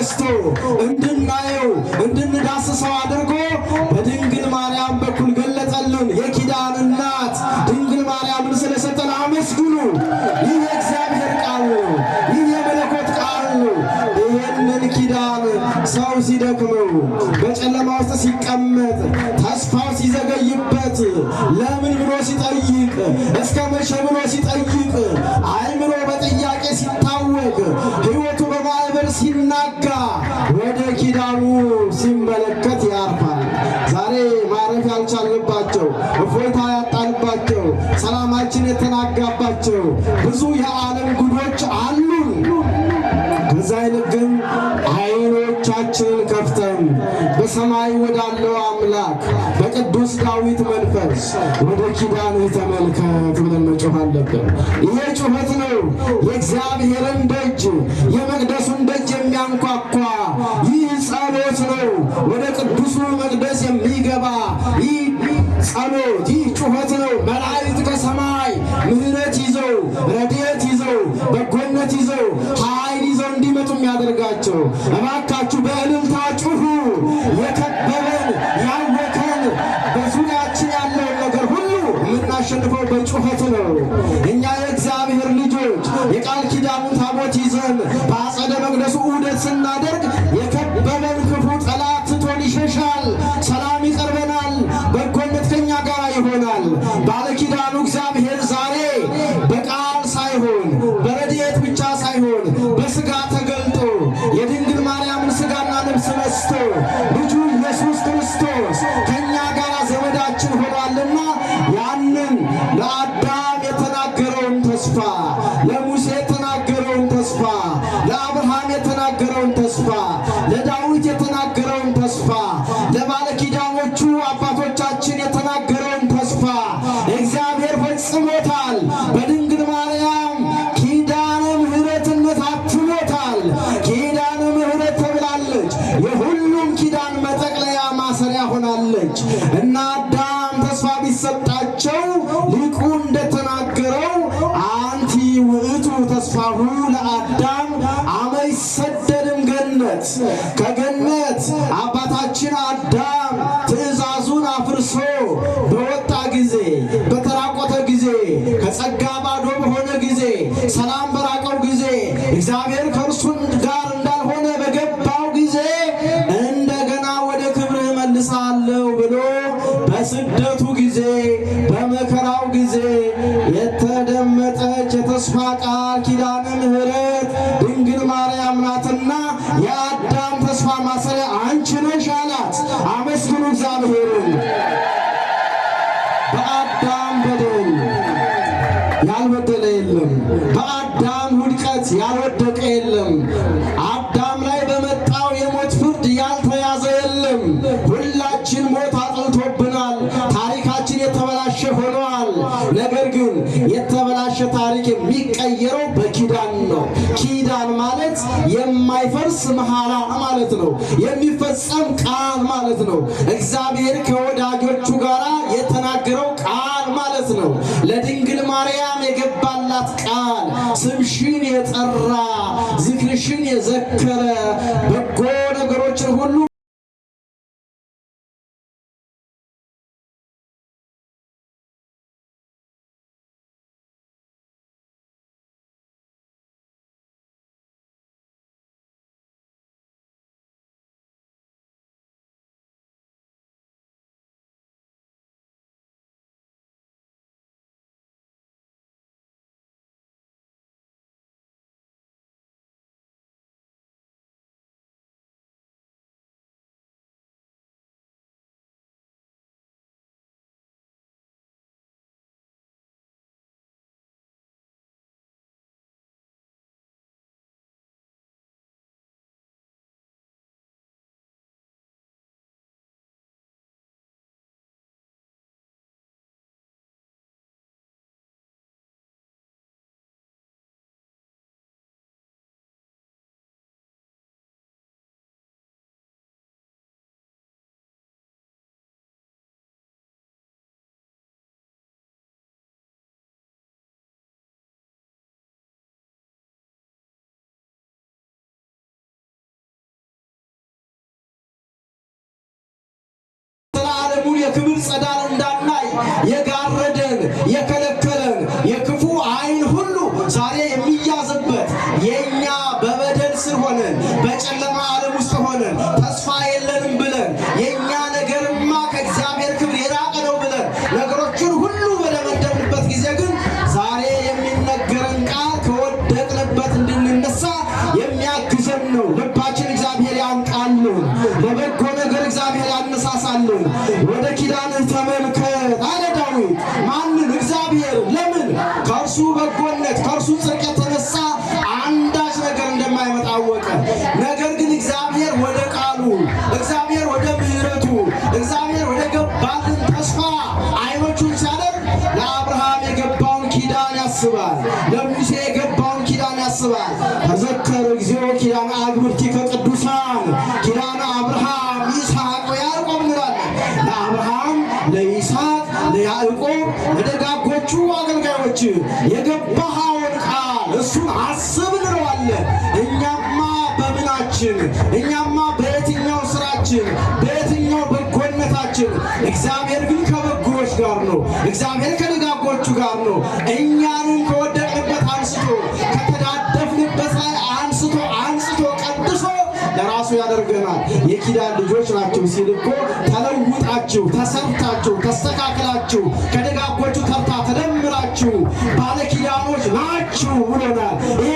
ነስቶ እንድናየው እንድንዳስሰው አድርጎ በድንግል ማርያም በኩል ገለጠልን። የኪዳን እናት ድንግል ማርያምን ስለሰጠን አመስግኑ። ይህ የእግዚአብሔር ቃል ነው። ይህ የመለኮት ቃል ነው። ይህንን ኪዳን ሰው ሲደክመው፣ በጨለማ ውስጥ ሲቀመጥ፣ ተስፋው ሲዘገይበት፣ ለምን ብሎ ሲጠይቅ፣ እስከ መቼ ብሎ ሲጠይቅ፣ አእምሮ በጥያቄ ሲታወቅ፣ ሕይወቱ በማዕበል ሲናጋ፣ ወደ ኪዳኑ ሲመለከት ያርፋል። ዛሬ ማረፍ ያልቻልንባቸው፣ እፎይታ ያጣንባቸው፣ ሰላማችን የተናጋባቸው ብዙ የዓለም ጉዶች አሉን። ከዛ ይልቅ ግን ዓይኖቻችንን ከፍተን በሰማይ ወዳለው አምላክ በቅዱስ ዳዊት መንፈስ ወደ ኪዳንህ ተመልከት ብለን መጮህ አለብን። ይሄ ጩኸት ነው የእግዚአብሔርን ደጅ የመቅደሱን ደጅ የሚያንኳኳ። ይህ ጸሎት ነው ወደ ቅዱሱ መቅደስ የሚገባ። ይህ ጸሎት፣ ይህ ጩኸት ነው። መላእክት ከሰማይ ምሕረት ይዘው፣ ረድኤት ይዘው፣ በጎነት ይዘው፣ ኃይል ይዘው እንዲመጡ የሚያደርጋቸው። እባካችሁ በእልልታ ጩኹ። የከበበን፣ ያወከን፣ በዙሪያችን ያለውን ነገር ሁሉ የምናሸንፈው በጩኸት ነው። እኛ የእግዚአብሔር ልጆች የቃል ኪዳኑን ታቦት ይዘን በአጸደ መቅደሱ ዑደት ስናደርግ የከበበን ክፉ ጠላት ትቶን ይሸሻል። ሰላም ይቀርበናል። በጎነት ከኛ ጋር ይሆናል። ባለኪዳኑ እግዚአብሔር ዛሬ በቃል ሳይሆን፣ በረድኤት ብቻ ሳይሆን፣ በስጋ ተገልጦ የድንግል ማርያምን ስጋና ነፍስ ነስቶ ልጁ ኢየሱስ ክርስቶስ ከኛ ጋር ዘመዳችን ሆኗልና ያንን ለአዳም የተናገረውን ተስፋ፣ ለሙሴ የተናገረውን ተስፋ፣ ለአብርሃም የተናገረውን ተስፋ፣ ለዳዊት የተናገረውን ተስፋ፣ ለባለኪዳኖቹ አባቶቻችን የተናገረውን ተስፋ እግዚአብሔር ፈጽሞታል። በድንግል ማርያም ኪዳነ ምሕረትነት አትሞታል። ኪዳነ ምሕረት ተብላለች። የሁሉም ኪዳን መጠቅለያ ማሰሪያ ሆናለች። እና አዳም ተስፋ ቢሰጣቸው ሊቁ እንደተናገረው አንቲ ውእቱ ተስፋሁ ለአዳም አመ ይሰደድም ገነት፣ ከገነት አባታችን አዳም ትእዛዙን አፍርሶ በወጣ ጊዜ፣ በተራቆተ ጊዜ፣ ከጸጋ ባዶ በሆነ ጊዜ፣ ሰላም በራቀው ጊዜ፣ እግዚአብሔር ከእርሱ ጋር እንዳልሆነ በገባው ጊዜ እንደገና ወደ ክብርህ እመልሳለሁ ብሎ በስደቱ ጊዜ፣ በመከራው ጊዜ የተደመጠች የተስፋ ቃል ኪዳነ ምሕረት ድንግል ማርያም ናትና የአዳም ተስፋ ማሰሪያ አንቺ ነሽ አላት። አመስግኑ እግዚአብሔርን። በአዳም በደል ያልበደለ የለም። በአዳም ውድቀት ያልወደቀ የለም። አዳም ላይ በመጣው የሞት ፍርድ ያልተያዘ የለም። ሁላችን ሞት አጥልቶብናል። ታሪካችን የተበላሸ ሆኗል። ነገር ግን የተበላሸ ታሪክ የሚቀየረው በኪዳን ነው። ኪዳን ማለት የማይፈርስ መሐላ ማለት ነው። የሚፈጸም ቃል ማለት ነው። እግዚአብሔር ከወዳጆቹ ጋር የተናገረው ቃል ማለት ነው። ለድንግል ማርያም የገባላት ቃል ስምሽን የጠራ፣ ዝክርሽን የዘከረ በጎ ነገሮችን ሁሉ የክብር ጸዳል እንዳናይ የጋረደን የከለከለን የክፉ ዓይን ሁሉ ዛሬ የሚያዝበት፣ የእኛ በበደል ስር ሆነን፣ በጨለማ ዓለም ውስጥ ሆነን፣ ተስፋ የለንም ብለን፣ የእኛ ነገርማ ከእግዚአብሔር ክብር የራቀ ነው ብለን ነገሮችን ሁሉ በደመደምንበት ጊዜ ግን ዛሬ የሚነገረን ቃል ከወደቅንበት እንድንነሳ የሚያግዘን ነው። ልባችን እግዚአብሔር ያንቃልን፣ ለበጎ ነገር እግዚአብሔር ያነሳሳልን። ወደ ኪዳንህ ተመልከት አለ ዳዊት። ማንን? እግዚአብሔር። ለምን? ከእርሱ በጎነት፣ ከእርሱ ጽድቅ የተነሳ አንዳች ነገር እንደማይመጣ አወቀ። ነገር ግን እግዚአብሔር ወደ ቃሉ፣ እግዚአብሔር ወደ ምሕረቱ፣ እግዚአብሔር ወደ ገባልን ተስፋ ዓይኖቹን ሲያደርግ ለአብርሃም የገባውን ኪዳን ያስባል። ለሙሴ የገባውን ኪዳን ያስባል። ተዘከር እግዚኦ ኪዳነ አግብርቲከ ቅዱሳን፣ ኪዳነ አብርሃም፣ ይስሐቅ ወያዕቆብ እንላለን። ለአብርሃም፣ ለይስሐቅ፣ ለያዕቆብ፣ ለደጋጎቹ አገልጋዮች የገባኸውን ቃል እሱን አስብ እንለዋለን። እኛማ በምናችን፣ እኛማ በየትኛው ስራችን፣ በየትኛው በጎነታችን? እግዚአብሔር ግን ከበጎዎች ጋር ነው። እግዚአብሔር ከደጋጎቹ ጋር ነው። እኛንም ከወደቅንበት አንስቶ፣ ከተዳደፍንበት ላይ አንስቶ አንስቶ ቀድሶ ለራሱ ያደርገናል። የኪዳን ልጆች ናቸው ሲል እኮ ተለውጣችሁ፣ ተሰርታችሁ፣ ተስተካክላችሁ፣ ከደጋጎቹ ተርታ ተደምራችሁ ባለ ኪዳኖች ናችሁ ብሎናል። ይሄ